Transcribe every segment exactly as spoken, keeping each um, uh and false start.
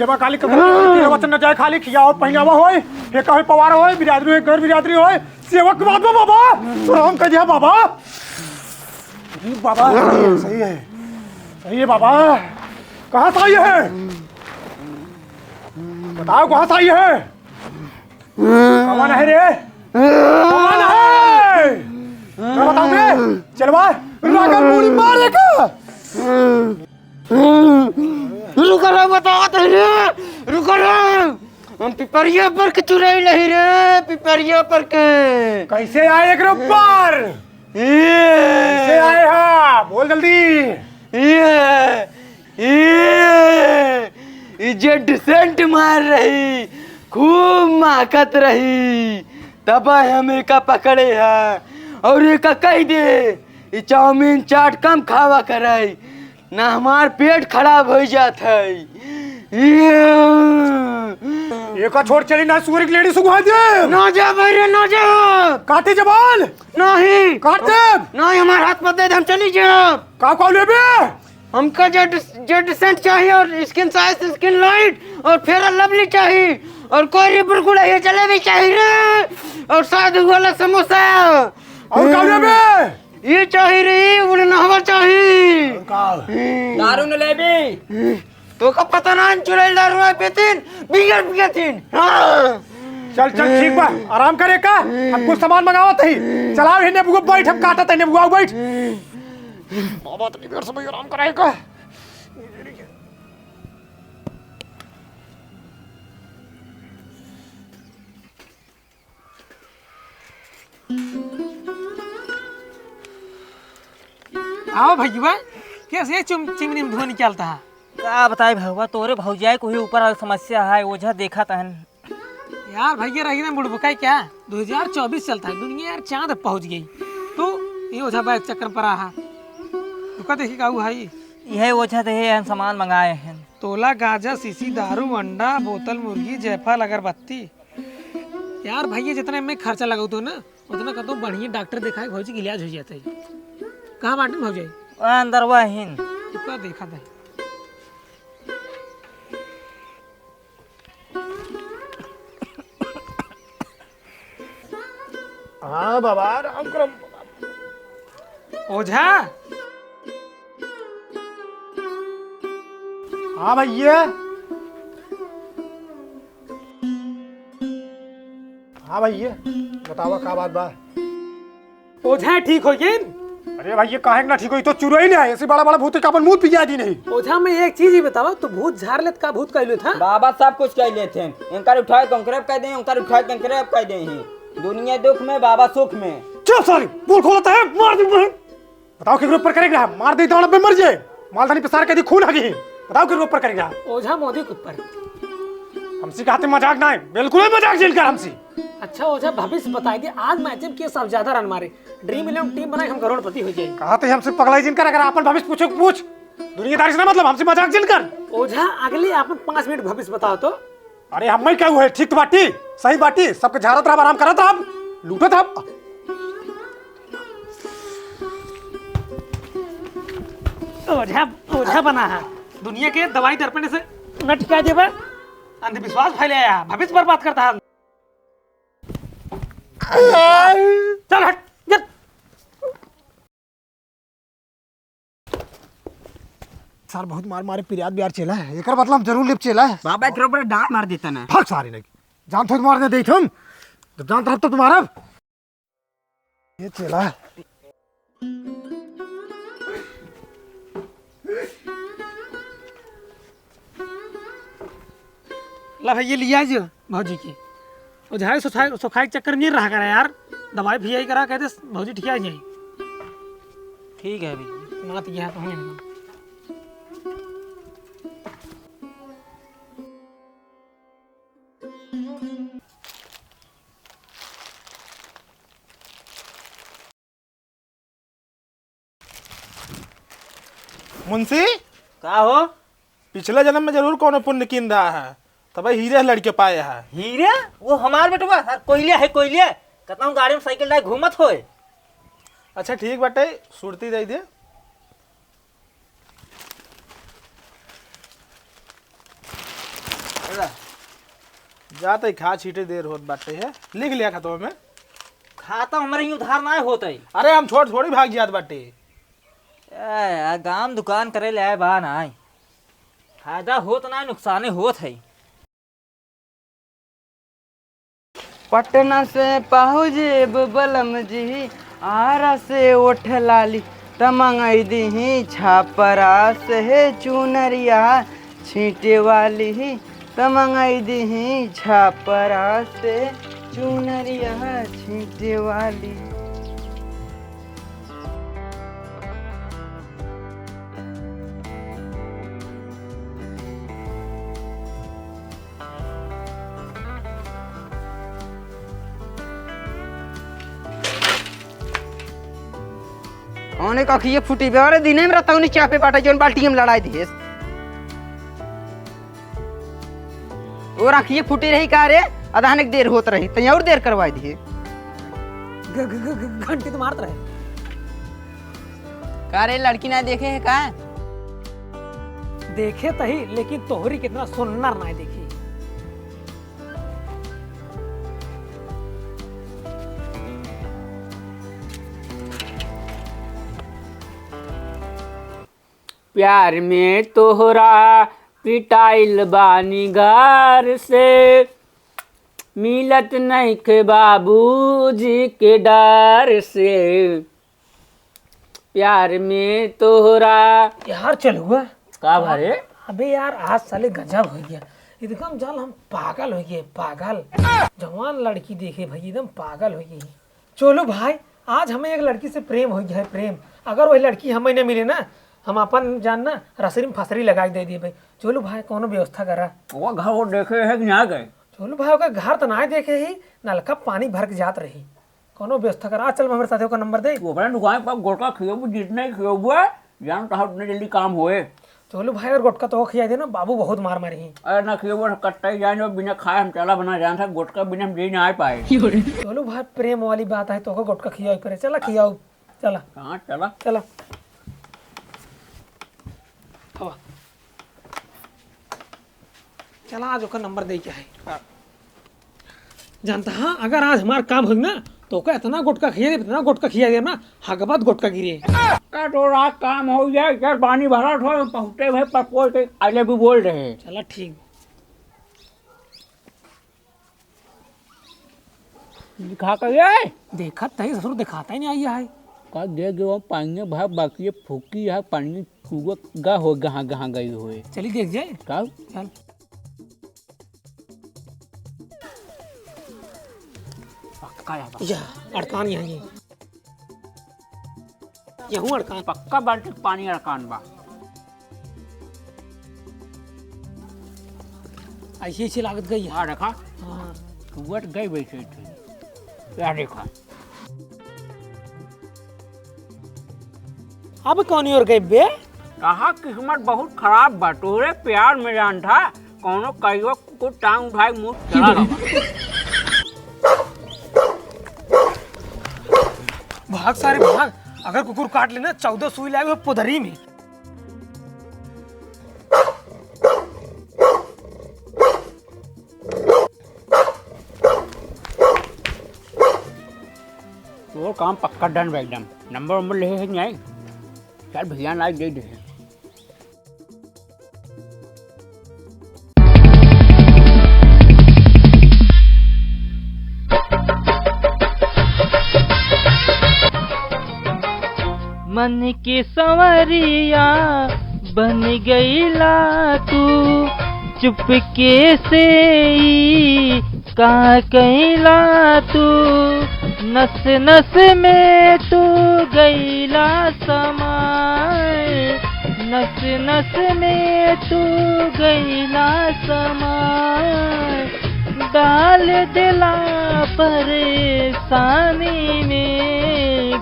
सेवा खाली कबूल, तेरा वचन न जाए खाली, खियावा पहिनावा होय, फेंका होय पवार होय, बिरादरी होय, गैर बिरादरी होय, सेवा के बाद में बाबा, प्रणाम कर दिया बाबा। जी बाबा, सही है, सही है, सही है बाबा। कहाँ से आई है? बताओ कहाँ से आई है? कौन है रे? कौन है? मैं बताऊं बे? चलवा, रागल पूरी मारेगा। रुको रे, बताओ तो रे, रुको रे। हम पिपरिया पर के चुराई नहीं रे, पिपरिया पर के। कैसे आए एक ऊपर? ये। कैसे आए हा? बोल जल्दी। ये, ये, ये जे डिसेंट मार रही, खूब महकत रही, तब हम एका पकड़े हा और एका कह दे, ये चाउमीन चाट कम खावा करे, ना हमार पेट खराब हो जात है। ये। एका छोड़ चली ना, सुअर की लेडी सुगवा दे। ना जा भाई रे, ना जा। काटे जबान। नहीं। काट दे। नहीं, हमार हाथ पकड़ दे, हम चली जाब। का का लेबे? हमका जेड, जेड सेंट चाहिए और स्किन साइज, स्किन लाइट और फेयर लवली चाहिए और कोई भी कुरकुरा ये जलेबी चाहिए रे और साधु वाला समोसा। और का लेबे? ये चाहिए रे, उड़नहवा चाहिए। और का? दारू न लेबी? तो का पता ना, चुड़ैल दारू है पीतीन, बियर पियतीन। हाँ। चल, चल, ठीक बा, आराम करे का, हम कुछ सामान मंगावत ही। चलाओ ही नेबुआ, बैठ, हम काटत ही नेबुआ, बैठ। बाबा, तनी देर से भाई आराम कराए का। आओ भैया, कैसे चुम-, चिमनी में धुआं निकलता है? का बताई भैया, तोरे भौजाई को ही ऊपर समस्या है, ओझा देखा तहन। यार भैया, रही ना बुड़बुकाई क्या? दो हज़ार चउबीस चलता है, दुनिया यार चाँद पहुँच गई। तू ये ओझा बैग चक्कर पर रहा। तू का देखी काऊ भाई? यह ओझा दे हैं, सामान मंगाए हैं। तोला, गांजा, शीशी, दारू, अंडा, बोतल, मुर्गी, जायफल, अगरबत्ती। यार भैया, जितना में खर्चा लगाऊ तो ना, उतना का तो बढ़िया डॉक्टर दिखाए, भौजी के इलाज हो जाता है। कहाँ बाटे भौजी? आ, अंदरवा हिन। रुका, देखा था। हाँ बाबा, राम करम। ओझा। हाँ भैया। हाँ भैया, बतावा का बात बा? ओझा ठीक हो गए? अरे भैया, काहे के ना ठीक होई? तो चुरई नहीं है, ऐसे बड़ा बड़ा भूत का अपन मुंह पिया दी नहीं। ओझा, मैं एक चीज ही बतावा, तू भूत झार लेत का भूत कह लेत, हाँ? बाबा सब कुछ कह लेत हैं। इनकर उठाए तो अंकरेब कह दे, उनकर उठाए तो अंकरेब कह दे हैं। दुनिया दुख में, बाबा सुख में। चुप साली, पोल खोलत है, मार दूं मैं। बताओ केकरे ऊपर करेक रहा, मार दे दांड़ पे मर जाए। मालधानी पे सार के दी खून हगी। बताओ केकरे ऊपर करेक रहा। ओझा मोदी के ऊपर। हमसे कहते मजाक ना है, बिल्कुल ही मजाक जिन कर हमसे। अच्छा ओझा, भविष्य बताई दे, आज मैच में के सब ज्यादा रन मारे, ड्रीम इलेवन टीम बनाए, हम करोड़पति हो जाए। कहते हमसे पगलाई जिन कर, अगर अपन भविष्य पूछे पूछ, दुनियादारी से ना मतलब, हमसे मजाक जिन कर। ओझा, अगले अपन पाँच मिनट भविष्य बताओ तो। अरे, हम ही कहू है, ठीक तो बाटी, सही बाटी, सबके झारत रहब, आराम करत रहब, लूटत रहब। ओझा, ओझा बना है, दुनिया के दवाई दर्पण से न टिका देबा, अंधविश्वास फैले आया, भविष्य बर्बाद करता है। चल हट, चल। सार बहुत मार मारे पिरियात बियार चेला है। एकर बदला हम जरूर लेब चेला। बाबा एकरे ऊपर डांड मार देता ना। भाग सारे नहीं। जान थोड़ मारने दे तुम। जब जान तरफ तो तुम्हारा। ये चेला। ला भाई, ये लिया जो भौजी की। वो झाई सुखाई, सुखाई के चक्कर में रहा करा यार। दवाई फियाई करा, कहते भौजी ठीक आ जाई। ठीक है भैया। मात गया तो हमें। मुंशी? का हो? पिछले जन्म में जरूर कोनो पुण्य कीन रहा है, तबे हीरे लड़के पाए है। हीरे? वो हमार बेटवा, हर कोयले है कोयले। कतहूँ गाड़ी में साइकिल डाल घूमत होए। अच्छा ठीक बाटे, सुरती दे दे। जात है, खा छीटे देर होत बाटे है। लिख लिया खतवा में। खाता हमरे ही उधार नाहीं होत है। अरे हम छोड़ थोड़ी भाग जात बाटे। ए, आ गाम दुकान करे ले आए बा नाहीं। फायदा होत नाहीं, नुकसाने होत है। पटना से पाहुजेब बलम जी, आरा से ओठ लाली, त मंगाई दीही छापरा से चुनरिया छींटे वाली, त मंगाई दीही छापरा से चुनरिया छींटे वाली। कौने का अखिए फूटी बे? अरे दिने में रहता हूँ नीचे पे बाटा जौन बाल्टी में लड़ाई दिए। और अखिए फूटी रही का रे? अधाने के देर होत रही, तैं और देर करवाई दिए। घ-, घ-, घ-, घ-, घंटी तो मारत रहे। का रे, लड़की ना देखे है का? देखे तही, लेकिन तोहरी कितना सुन्नर ना देखी। प्यार में तोहरा पिटाइल बानी घर से, मिलत नइखे बाबूजी के डर से। प्यार में तोहरा यार, चल हुआ। का भा रे? अबे यार, आज साले गजब होइ गया। एकदम जान हम पागल होइ गए, पागल। जवान लड़की देखे भाई, एकदम पागल होइ गई। चोलू भाई, आज हमें एक लड़की से प्रेम होइ गया है, प्रेम। अगर वही लड़की हमें न मिले ना, हम अपन जान ना रसरी में फसरी लगाइ दे दिए भाई। चोलू भाई, कौनो व्यवस्था करा। वो घर वो देखे है कि ना गए? चोलू भाई, ओकर घर तो ना देखे ही, नलका पानी भर के जात रही। कौनो व्यवस्था करा। चल, हमरे साथे ओकर नंबर दे। तू अपने दुकान पर गोटका खियोबू, जितने खियोबू है, जान तो उतने जल्दी काम होए। चोलू भाई, अगर गोटका तो खिया दे ना, बाबू बहुत मार मारी। अरे ना खियोबू, कट्टा ही जान जो बिना खाए हम चला बना जान था, गोटका बिना हम जी ना आ पाए। चोलू भाई, प्रेम वाली बात है, तो ओकर गोटका खियाओ परे। चला खियाओ, चला। हाँ, चला। चला। हवा। चला, आज ओकर नंबर दे के है। जानता हाँ, अगर आज हमार काम होई ना, तो ओकर इतना गोटका खिया दे, इतना गोटका खिया दे ना, हगबत गोटका गिरे। का तो रात काम हो जाए, इधर पानी भरा थो, पहुँचे भाई, पपोल के I love you बोल रहे। चला, ठीक। दिखा के ये। देखत तही ससुर दिखाता ही नहीं आई है। का दे गयो पानी भाई, बाकी ये फूकी है, पानी चुआ गा हो, गहाँ, गहाँ गई होए। चली देख जाए। का? चल। पक्का है बा। या, अड़कान यहीं है। यहूँ अड़कान। पक्का बाल्टी के पानी अड़कान बा। ऐसे, ऐसे लागत गई है। हाँ, देखा। हाँ। टूट गई वैसे ही। या देखा। अब कौन ओर गए बे? कहा किस्मत बहुत खराब बा, तोहरे प्यार में जान था, कौनो कहियो कुछ टांग उठाए मुंह चला गवा। भाग सारे भाग, अगर कुकुर काट लेना चौदह सुई लाए हुए पुदरी में। तोर काम पक्का डन बा एकदम। नंबर वंबर ले है कि नहीं? चल भैया ना दे दे। मन के संवरिया बन गईला तू, चुपके से ई का कईला तू, नस नस में तू गईला समाए, नस नस में तू गईला समाए, डाल दिला परेशानी में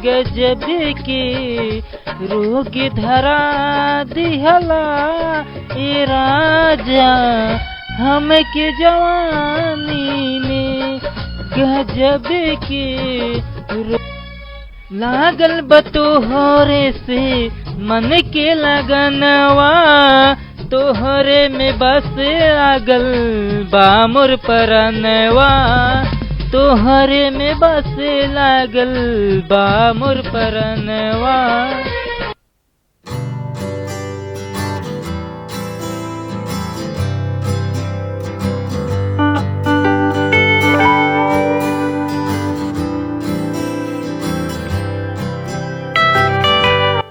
गजब के रोग धरा दिहला ए राजा, हमके जवानी में गजब के रो-, लागल बा तोहरे से मन के लगनवा, तोहरे में बसे लागल बा मोर परनवा, तोहरे में बसे लागल बा मोर परनवा।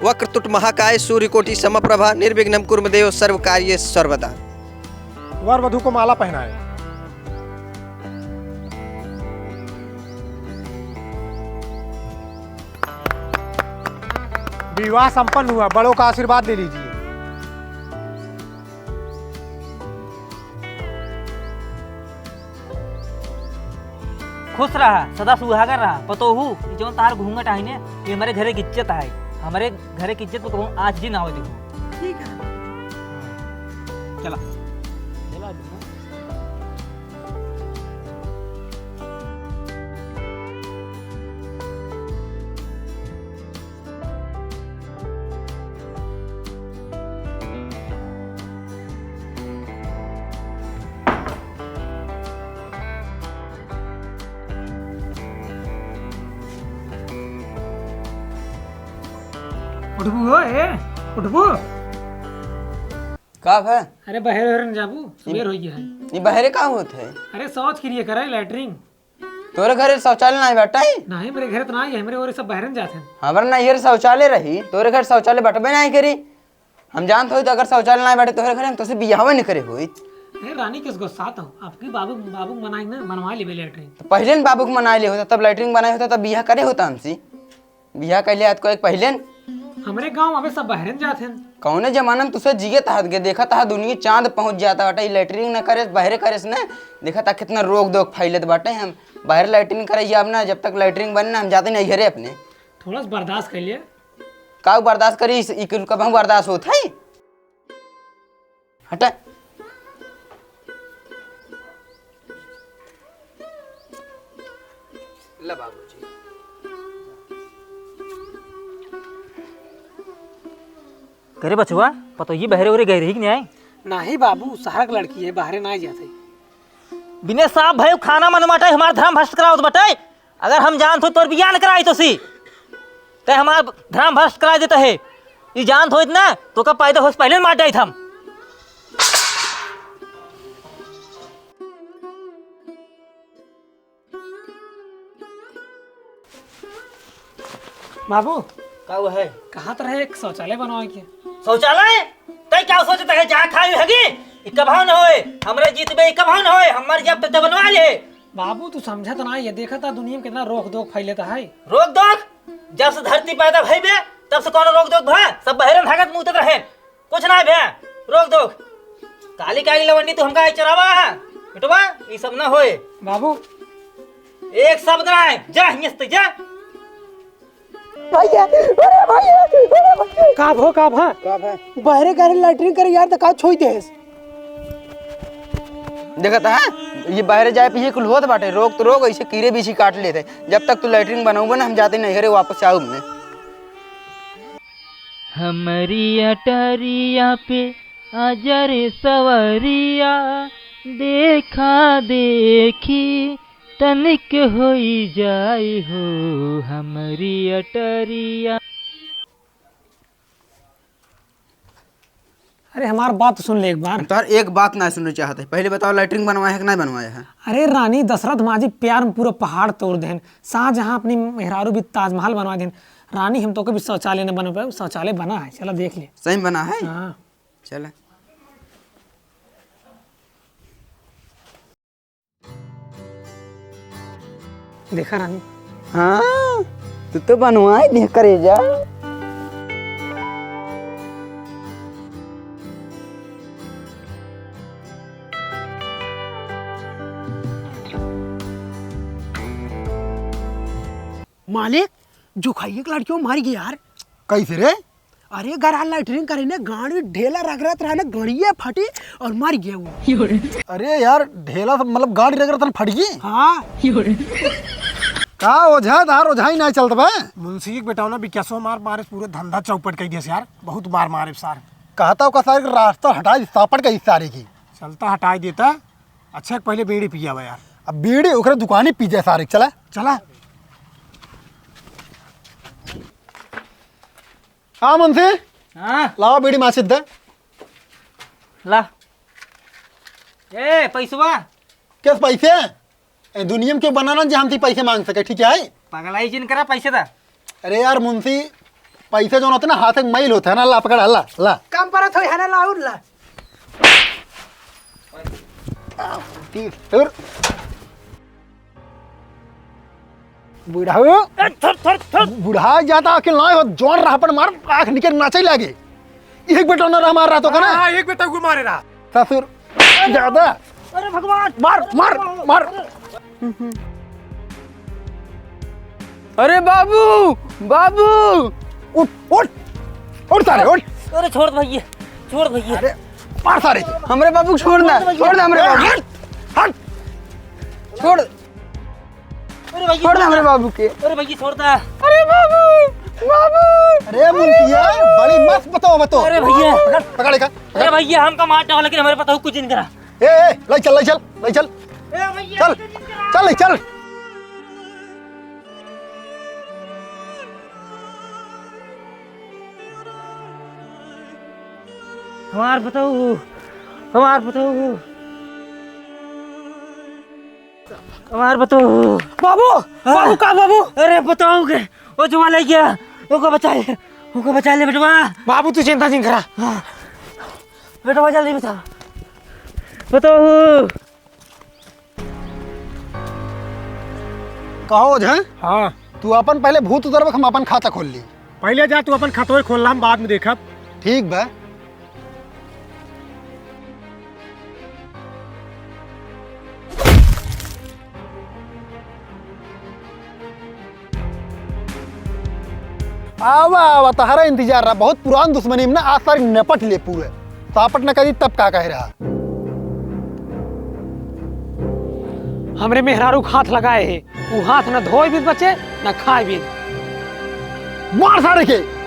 वक्रतुंड महाकाय सूर्यकोटि समप्रभा निर्विघ्नं कुरु मे देव सर्व कार्ये सर्वदा। वर वधू को माला पहनाए। विवाह संपन्न हुआ, बड़ों का आशीर्वाद ले लीजिए। खुश रहा, सदा सुहागन रहा। पतोहू, ई जौन तहार घूंघट आहे ने, ई हमरे घरे के इज्जत आहे। हमरे घरे के इज्जत पे कहूँ आँच जी ना हो देखू। ठीक है। चला। चला। उठबू हो, ए, उठबू। का भा? अरे बहरे बहरे न जाबू, सबेर हो गया है। ई बहरे का होत है? अरे शौच के लिए करे, लैट्रिन। तोरे घरे शौचालय नाही बाटे? नाही, मेरे घरे तो नाही है, मेरे ओरे सब बहरन जात हैं। हमरा नैहर शौचालय रही, तोरे घर शौचालय बटबे नाही करी। हम जानत होई तो अगर शौचालय नाही बाटे तोरे घरे, हम तोसे बियाहवे नहीं करे होई। अरे रानी, किस गुस्सात हो? आपकी बाबू, बाबू मनाई ना, बनवा लेबे लैट्रिन। तो पहले न बाबू के मनाई ले होता, तब लैट्रिन बनाई होता, तब बियाह करे होता हमसे। बियाह कैले आज को एक पहले न। हमरे गाँव अबे सब बहरन जात हैं। कौने जमाना में तुसे जियत हत गे, देखत हा दुनिया चांद पहुँच जाता बाटे, ई लैट्रिन न करे, बहरे करे से न, देखत हा कितना रोग दोग फैलत बाटे। हम बहरे लैट्रिन करे जाब ना, जब तक लैट्रिन बने ना, हम जाते नहीं घरे अपने। थोड़ा सा बर्दाश्त कर लिए। का बर्दाश्त करी, इस, ई कुल कब हम बर्दाश्त होत है? हटा। ला बाबूजी। करे बचवा, पतोही बहरे ओरे गए रही कि नहीं आई? नाही बाबू, शहर के लड़की है, बहरे नाही जात है। बिने साफ भइउ खाना मन बाटे, हमार धर्म भ्रष्ट करावत बाटे। अगर हम जानत होई तोर बियाह न कराई तोसी, ते हमार धर्म भ्रष्ट कराई देत है। ई जानत होइत ना, तोका पैदा होस पहले मार जाइत हम। बाबू, का हुआ है? कहाँ तो रहे एक शौचालय बनवाए के? शौचालय? तै क्या सोचत है, जहाँ खाई हगी? ई कभाव न होए, हमरे जीत में ई कभाव न होए, हम मर जाब तब तो बनवा ले। बाबू, तू समझत ना, ये देखत हा दुनिया में कितना रोक दोक फैलत है। रोक दोक? जब से धरती पैदा भई बे, तब से कौनो रोक दोक भा? सब बहरे भागत मूतत रहे। कुछ ना भे, रोक दो। काली काली लवंडी तू हमका आई चरावा है। बेटवा, ई सब ना होए। बाबू। एक शब्द ना है, जा हियां से जा। भैया, अरे भैया, अरे भैया। का भो, का भा? का भा? बहरे करे लैट्रिन करे यार, तो का छोई देस? देखत है, ये बहरे जाए पे ये कुल होत बाटे, रोग तो रोग, ऐसे कीड़े बीछी काट लेते। जब तक तू लैट्रिन बनउबे ना, हम जाते नहीं घरे वापस आउब में। हमरी अटरिया पे आजा रे सवरिया, देखा देखी तनिक होई जाई हो हमरी अटरिया। अरे हमार बात तो सुन ले एक बार। हम तोहर एक बात ना सुनना चाहते। पहले बताओ लैट्रिन बनवाया है कि नहीं बनवाया है? अरे रानी दशरथ माझी प्यार में पूरा पहाड़ तोड़ देन। शाहजहां अपनी मेहरारू भी ताजमहल बनवा देन। रानी हम तो कभी शौचालय न बनवा पाए, शौचालय बना है, चला देख ले। सही में बना है? हाँ। चला। देखा रानी। हाँ, तू तो बनवाए दे करेजा। मालिक, जो खाइए के लड़कियों मारी गई यार। कैसे रे? अरे, गरा लैट्रिन करे ने, गाड़ी ढेला रगड़त रहा ने, गड़िए फटी और मर गया वो। अरे यार, ढेला से मतलब गाड़ी रगड़त रहा, फट गई? हाँ। का ओझा, धार ओझाई ना चलत बा? मुंशी के बेटा ना, बिकसो मार मारे, पूरे धंधा चौपट कर दिया यार, बहुत मार मारे सार। कहता ओका सारे के रास्ता हटाइ दे, सापट के इस सारे की। चलता हटाइ देता। अच्छा, पहिले बीड़ी पियावा यार। अब बीड़ी ओकरे दुकानी पी जाए सारे, चला। चला। हाँ मुंशी। हाँ। लावा बीड़ी माचिस दे। ला। ए, पैसवा? किस पैसे? ए दुनिया में केउ बना ना जे हमसे पैसे माँग सके, ठीक है? पगलाई जिन करा, पैसे दा। अरे यार मुंशी, पैसे जौन होते ना, हाथ के मैल होते हैं ना, ला पकड़, ला, ला। काम परत होई है ना, लाउर ला। तीस, और बुढ़ऊ। ए, थर, थर, थर। बुढ़ा जाता कि नाय हो, जौन रहा पर मार, आँख निकल नाचे लागे। एक बेटा ना रहा मार रहा तो का ना? हाँ, एक बेटा को मारे रहा। ससुर, ज्यादा। अरे भगवान। मार, मार, मार। अरे बाबू, बाबू। उठ, उठ, उठ सारे, उठ। अरे छोड़ भैया, छोड़ भैया। अरे मार सारे के। हमरे बाबू को छोड़ ना, छोड़ ना हमरे बाबू। हट, हट। छोड़। अरे भैया, छोड़ दे हमरे बाबू के। अरे भैया, छोड़ दे। अरे बाबू, बाबू। अरे मुंशिया, बड़ी मस्त बताओ, बताओ। अरे भैया। पकड़, पकड़, पकड़। अरे भैया, हमका मार डालो, लेकिन हमरे बताओ कुछ नहीं करा। ए, ए, ले चल, ले चल, ले चल। ए भैया, चल, कुछ नहीं करा। चल, ले चल। हमार बताओ, हमार बताओ। हमार बताओ। बाबू, हाँ। बाबू, का बाबू? अरे बताओ के, ओ जुआ ले गया, ओको बचा ले, ओको बचा ले बेटवा। बाबू तू चिंता जिन करा। हाँ। बेटवा जल्दी बता, बताओ। कहो ओझा? हाँ। तू अपन पहले भूत उतरबक, हम अपन खाता खोल ली। पहले जा तू अपन खतवे खोल ला, हम बाद में देखब। ठीक बा। आवा, आवा, तहरा इंतजार रहा। बहुत पुरान दुश्मनी में ना, आज तारीख निपट ले पूरे। सापट न करी तब का कहे रहा। हमरे मेहरारू के हाथ लगाए है, उ हाथ न धोए भी बचे, न खाए भी। मार सारे के।